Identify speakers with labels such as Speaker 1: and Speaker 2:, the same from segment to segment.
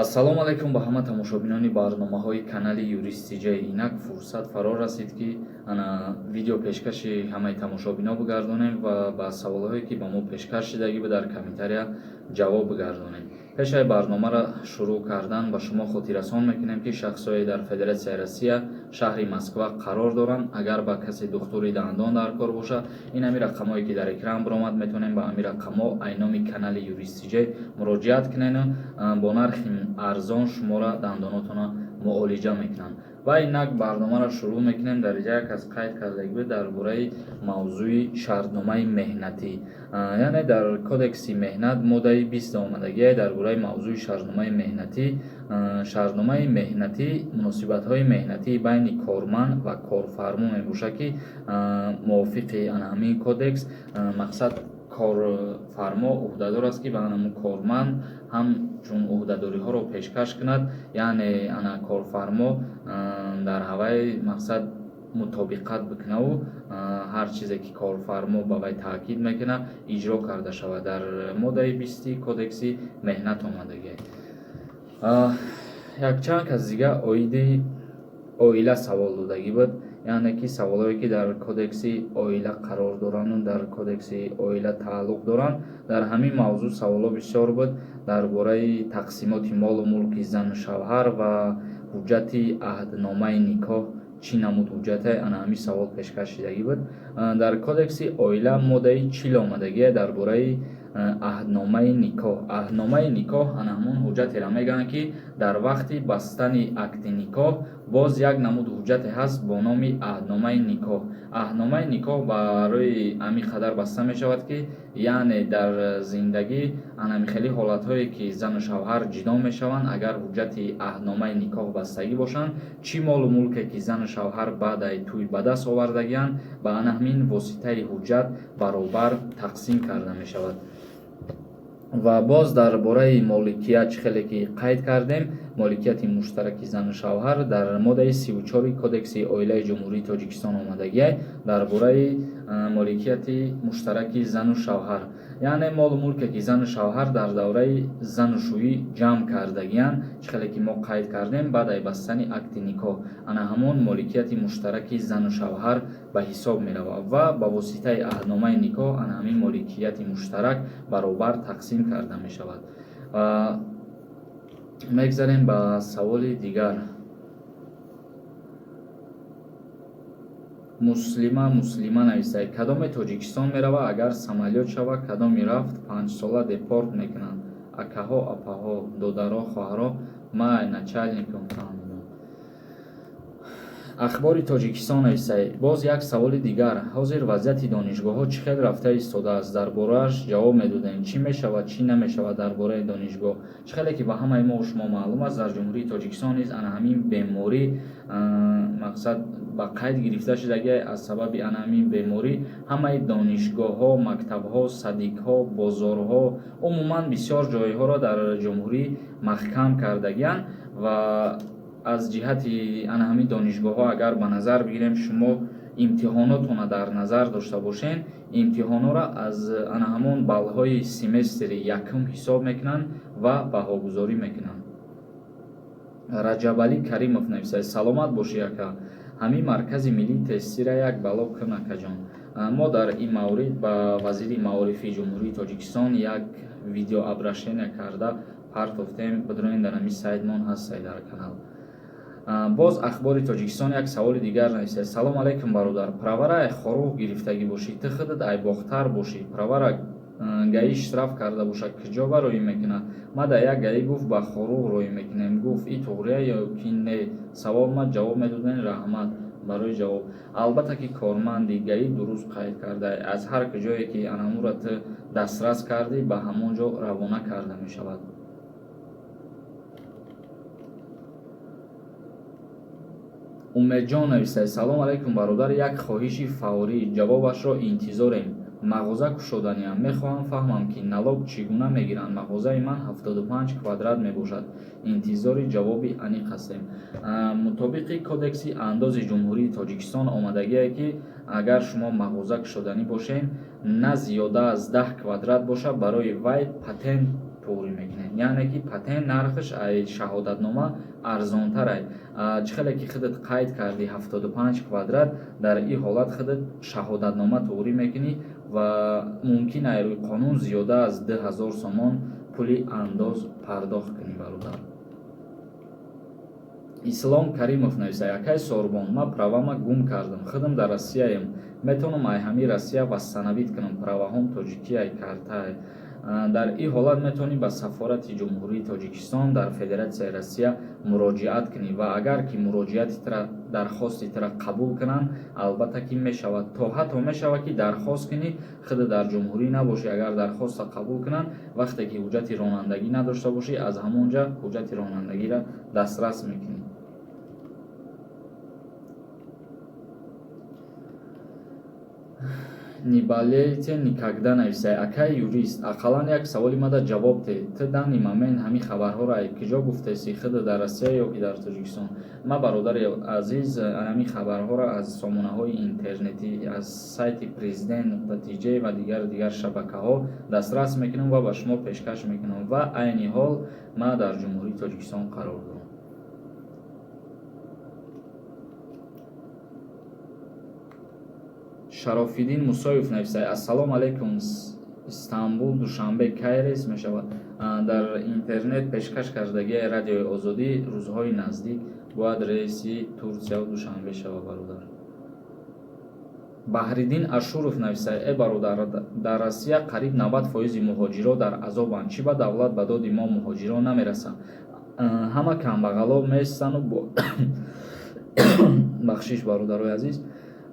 Speaker 1: Ассалому алайкум ба ҳама тамошобинони барномаҳои канали Юрист Тиҷай. Инак фурсат фаро расид, ки ана видео пешкаши ҳамаи тамошобино бигардонем ва ба саволҳое, ки ба мо пешкаш шидагӣ бу, дар комментария ҷавоб бигардонем. Пешаи барномаро шурӯъ кардан ба шумо хотиррасон мекунем, ки шахсҳое дар Федератсияи Россия, шаҳри Москва қарор доранд, агар ба касе духтури дандон дар кор бошад, ин ҳами рақамҳое, ки дар экран баромад, метавонем ба ҳами рақамҳо айноми канали Юрист Тиҷай муроҷиат кунену бо нархи арзон шуморо дандонотонро муолиҷа мекунанд. Ва инак барномаро шурӯъ мекунем. Дар инҷа як аз қайд кардагӣ буд дар бораи мавзӯи шартномаи меҳнатӣ, яъне дар Кодекси меҳнат моддаи 20 омадагие дар бораи мавзӯи шартномаи меҳнатӣ. Шартномаи меҳнатӣ муносибатҳои меҳнатии байни корманд ва корфармо мебошад, ки мувофиқи ана ҳамин кодекс, мақсад, корфармо ӯҳдадор аст, ки ба ҳамун корманд ҳамчун ӯҳдадориҳоро пешкаш кунад, яъне ана корфармо дар ҳаваи, мақсад, мутобиқат бикунаву ҳар чизе, ки корфармо ба вай таъкид мекунад, иҷро карда шавад. Дар моддаи 20-и Кодекси меҳнат омадагӣ. Якчанд кас дига оиди оила савол додагӣ буд, яъне ки саволҳое, ки дар Кодекси оила қарор доранду дар Кодекси оила тааллуқ доранд. Дар ҳамин мавзӯъ саволҳо бисёр буд дар бораи тақсимоти молу мулки зану шавҳар ва ҳуҷҷати аҳдномаи никоҳ чӣ намуд ҳуҷҷате. Ана ҳамин савол пешкаш шидагӣ буд. Дар Кодекси оила моддаи 40 омадагие дар бораи аҳдномаи никоҳ. Аҳдномаи никоҳ ана ҳамон ҳуҷҷатеро мегӯянд, ки дар вақти бастани акди никоҳ боз як намуд ҳуҷҷате ҳаст бо номи аҳдномаи никоҳ. Аҳдномаи никоҳ барои ҳамин қадар баста мешавад, ки яъне дар зиндагӣ анами хеле ҳолатҳое, ки зану шавҳар ҷудо мешаванд, агар ҳуҷҷати аҳдномаи никоҳ бастагӣ бошанд, чӣ молу мулке, ки зану шавҳар баъдаи тӯй ба даст овардагианд, ба ана ҳамин воситаи ҳуҷҷат баробар тақсим карда мешавад. Ва боз дар бораи моликият, чӣ хеле ки қайд кардем, моликияти муштараки зану шавҳар дар моддаи 34-и Кодекси оилаи Ҷумҳурии Тоҷикистон омадагиай дар бораи моликияти муштараки зану шавҳар, яъне молу мулке, ки зану шавҳар дар давраи занушӯӣ ҷамъ кардагиянд, чӣ хеле ки мо қайд кардем, баъдаи бастани акди никоҳ ана ҳамон моликияти муштараки зану шавҳар ба ҳисоб меравад ва ба воситаи аҳдномаи никоҳ ана ҳамин моликияти муштарак баробар тақсим карда мешавад. Мегзарем ба саволи дигар. Муслима Муслима нависад: кадоме Тоҷикистон меравад, агар самолёт шавад, кадоми рафт, 5-сола депорт мекунанд? Акаҳо, апаҳо, додаро, хоҳаро, ман начальникам фаҳмидам. Ахбори Тоҷикистон нависад: боз як саволи дигар, ҳозир вазъияти донишгоҳҳо чӣ хел рафта истодааст? Дар борааш ҷавоб медодем, чӣ мешавад, чӣ намешавад дар бораи донишгоҳ? Чӣ хеле ки ба ҳамаи мо шумо маълум аст, дар Ҷумҳурии Тоҷикистон низ ана ҳамин беморӣ, мақсад, ба қайд гирифта шудагӣ. Аз сабаби ана ҳамин беморӣ ҳамаи донишгоҳҳо, мактабҳо, садикҳо, бозорҳо, умуман бисёр ҷойҳоро дар ҷумҳурӣ маҳкам кардагианд. Ва аз ҷиҳати ана ҳамин донишгоҳҳо агар ба назар бигирем, шумо имтиҳонотонро дар назар дошта бошед, имтиҳонҳоро аз ана ҳамон баллҳои семестри якум ҳисоб мекунанд ва баҳогузорӣ мекунанд. Раҷабалӣ Каримов нависад: саломат бошӣ, ака, ҳамин Маркази миллии тестира як бало кун, акаҷон. Мо дар ин маврид ба вазири маорифи Ҷумҳурии Тоҷикистон як видеообращение карда партофтем. Бидроен, дар ҳамин сайтмон ҳастай, дар канал. Боз Ахбори Тоҷикистон як саволи дигар нависад: салом алайкум, бародар, правара ай Хоруғ гирифтагӣ бошӣ, ту худат ай Бохтар бошӣ, правара ГАИ штраф карда бошад, куҷо ба роҳӣ мекунад? Ма дар як ГАИ гуфт, ба Хоруғ роҳӣ мекунем гуфт, и туғрия ё ки не? Савол ма ҷавоб медодем, раҳмат барои ҷавоб. Албатта ки корманди ГАИ дуруст қайд карда, аз ҳар куҷое ки анамура ту дастрас кардӣ, ба ҳамон ҷо равона карда мешавад. Умедҷон нависад: салом алайкум, бародар, як хоҳиши фаврӣ, ҷавобашро интизорем. Мағоза кушоданиам, мехоҳам фаҳмам, ки налог чӣ гуна мегиранд. Мағозаи ман 75 квадрат мебошад. Интизори ҷавоби аниқ ҳастем. Мутобиқи Кодекси андози Ҷумҳурии Тоҷикистон омадагие, ки агар шумо мағоза кушоданӣ бошед, на зиёда аз 10 квадрат бошад, барои вай патент. туғрӣ мекунед. Яъне ки патент нархаш ай шаҳодатнома арзонтарай. Чӣ хеле ки худат қайд кардӣ 75 квадрат, дар ин ҳолат худат шаҳодатнома туғрӣ мекунӣ ва мумкин ай рӯи қонун зиёда аз 2000 сомон пули андоз пардохт кунӣ, бародар. Ислом Каримов нависа: акай Сорбон, ман правама гум кардам, худам дар Россияем, метавонам ай ҳамин Россия восстановить кунам? Праваҳом тоҷикиай, картаай. Дар ин ҳолат метавонӣ ба сафорати Ҷумҳурии Тоҷикистон дар Федератсияи Россия муроҷиат кунӣ ва агар ки муроҷиати тра, дархости тра қабул кунанд, албатта ки мешавад. То ҳатто мешавад ки дархост кунӣ, худ дар ҷумҳурӣ набошӣ, агар дархоста қабул кунанд, вақте ки ҳуҷҷати ронандагӣ надошта бошӣ, аз ҳамон ҷа ҳуҷҷати ронандагиро дастрас мекунӣ. Не болейте никогда нависай: акай юрист, ақаллан як саволи мада ҷавоб те. Ту данный момент ҳамин хабарҳоро ай куҷо гуфтеси, худ дар Россия ё ки дар Тоҷикистон? Ман, бародари азиз, ҳамин хабарҳоро аз сомонаҳои интернетӣ, аз сайти президент.тж ва дигар дигар шабакаҳо дастрас мекунам ва ба шумо пешкаш мекунам ва айни ҳол ман дар Ҷумҳурии Тоҷикистон қарор дорам. Шарофиддин Мусоев нависад: ассалому алайкум, Истанбул Душанбе кай рейс мешавад? Дар интернет пешкаш кардагии Радиои Озодӣ, рӯзҳои наздик бояд рейси Турсияву Душанбе шавад, бародар. Баҳриддин Ашуров нависад: э бародар, дар Россия қариб 90% муҳоҷиро дар азобанд, чӣ ба давлат ба доди мо муҳоҷирон намерасад? Ҳама камбағало меистану, бахшиш, бародарои азиз,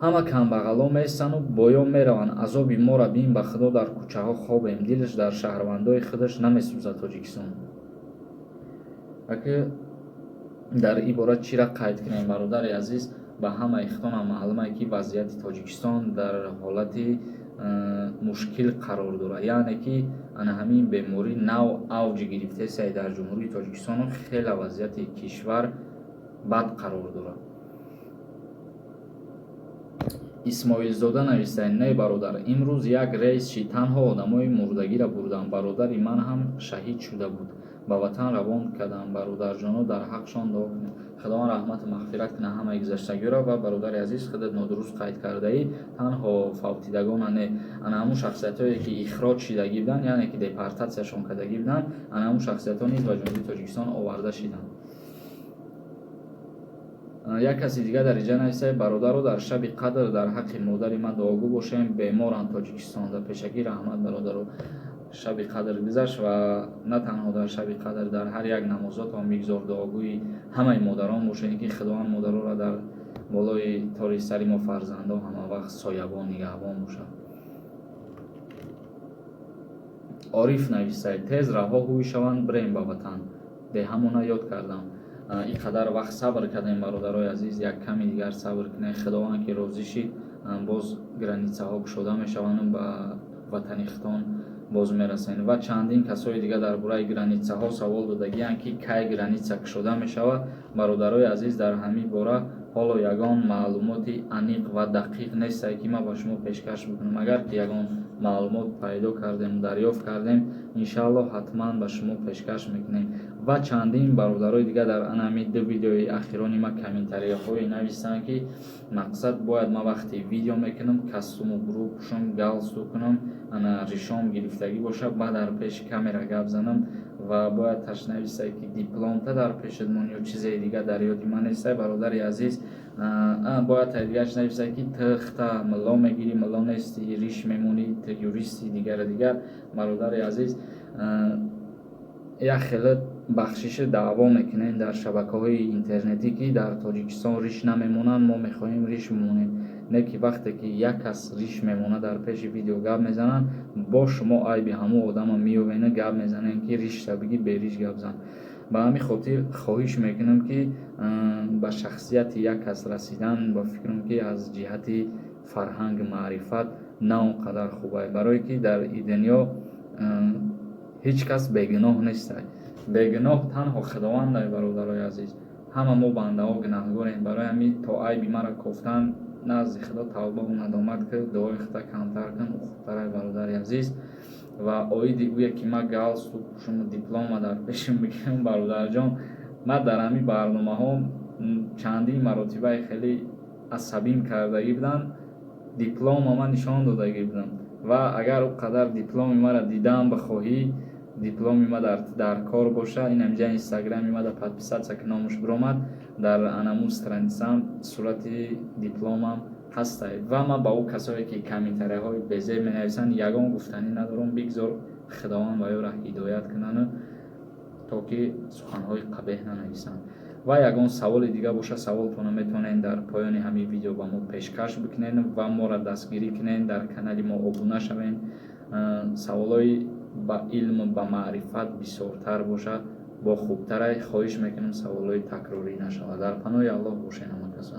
Speaker 1: ҳама камбағало меистану боён мераванд. Азоби моро бин, ба худо, дар кӯчаҳо хобем. Дилаш дар шаҳрвандои худаш намесӯзад Тоҷикистон. Аки дар ин бора чира қайд кунем, бародари азиз? Ба ҳамаи худтонам маълуме, ки вазъияти Тоҷикистон дар ҳолати мушкил қарор дорад, яъне ки ана ҳамин беморӣ нав авҷ гирифтесай дар Ҷумҳурии Тоҷикистону хеле вазъияти кишвар бад қарор дорад. Исмоилзода нависад: не бародар, имрӯз як рейс шид, танҳо одамои мурдагиро бурданд. Бародари ман ҳам шаҳид шуда буд, ба ватан равон кардам. Бародарҷоно, дар ҳаққшон дуо кунед, Худованд раҳмату мағфират кунад ҳамаи гузаштагиро. Ва бародари азиз, худат нодуруст қайд кардаӣ, танҳо фавтидагона не, ана ҳамун шахсиятҳое ки ихроҷ шидагӣ буданд, яъне ки депортатсияшон кардагӣ буданд, ана ҳамун шахсиятҳо низ ба Ҷумҳурии Тоҷикистон оварда шиданд. Як каси дигар дар инҷа нависад: бародаро, дар шаби қадр дар ҳаққи модари ман дуогӯ бошем, беморанд Тоҷикистонда. Пешакӣ раҳмат, бародаро. Шаби қадр гузашт ва на танҳо дар шаби қадр, дар ҳар як намозотон бигзор дуогӯи ҳамаи модарон бошед, ки Худованд модароро дар болои тори сари мо фарзандо ҳама вақт соябон, нигаҳбон бошад. Ориф нависад: тез раҳо ҳуй шаванд, бирем ба ватан, деҳамона ёд кардам. Ин қадар вақт сабр кардем, бародарои азиз, як ками дигар сабр кунед. Худованд ки розӣ шид, боз границаҳо кушода мешаванду ба ватани худтон боз мерасед. Ва чандин касои дигар дар бораи границаҳо савол додагианд, ки кай граница кушода мешавад. Бародарои азиз, дар ҳамин бора ҳоло ягон маълумоти аниқ ва дақиқ нестае, ки ман ба шумо пешкаш бикунам. Агар ки ягон маълумот пайдо кардем, дарёфт кардем, иншааллоҳ, ҳатман ба шумо пешкаш мекунем. Ва чандин бародарои дигар дар анами ду видеои ахирони ман комментарияҳое нависанд, ки мақсад бояд ман вақте видео мекунам, костюму бурӯ пӯшам, галстук кунам, ана ришом гирифтагӣ бошад, баъд дар пеши камера гап занам. Ва бояд таш нависад, ки дипломта дар пешат мон ё чизе дигар дар ёди ман нестай, бародари азиз. Бояд тай дигараш нависад, ки ту хта мулло мегирӣ, мулло нестӣ, риш мемонӣ, ту юристи, дигару дигар. Бародари азиз, як хеле бахшиши даъво мекунем дар шабакаҳои интернетӣ, ки дар Тоҷикистон риш намемонанд, мо мехоҳем риш бимонем. Не ки вақте ки як кас риш мемонад, дар пеши видео гап мезананд, бо шумо айби ҳамун одама меёвена гап мезанем, ки ришта бигӣ, бериш гап зан. Ба ҳамин хотир хоҳиш мекунам, ки ба шахсияти як кас расидан, ба фикрам, ки аз ҷиҳати фарҳангу маърифат на он қадар хуб ай, барое ки дар ин дунё ҳеҷ кас бегуноҳ нестай, бегуноҳ танҳо Худовандай. Бародарои азиз, ҳама мо бандаҳо гунаҳгорем. Барои ҳамин то айби маро кофтан, назди Худо тавбаву надомат ки дуои худта камтар кун, хубтарай, бародари азиз. Ва оиди ӯе ки ман галстук пӯшуму диплома дар пешам бигирам, бародарҷон, ман дар ҳамин барномаҳо чандин маротибаи хеле асабим кардагӣ буданд, диплома ман нишон додагӣ будам. Ва агар ӯ қадар дипломи маро дидан бихоҳӣ, дипломи ма дар кор боша, ин ҳамҷа Инстаграми ма да подписаться ки, номуш биромад, дар анамун страницам сурати дипломам ҳастай. Ва ман ба ӯ касое ки комментарияҳои безеб менависанд, ягон гуфтанӣ надорам. Бигзор Худованд ба ёра ҳидоят кунану то ки суханҳои қабеҳ нанависанд. Ва ягон саволи дига боша, саволтонро метавонед дар поёни ҳамин видео ба мо пешкаш бикунед ва моро дастгирӣ кунед, дар канали мо обуна шавед. Саволҳои ба илму ба маърифат бисёртар бошад, бо хубтарай. Хоҳиш мекунам, саволҳои такрорӣ нашавад. Дар паноҳи Аллоҳ бошед, ҳамакаса.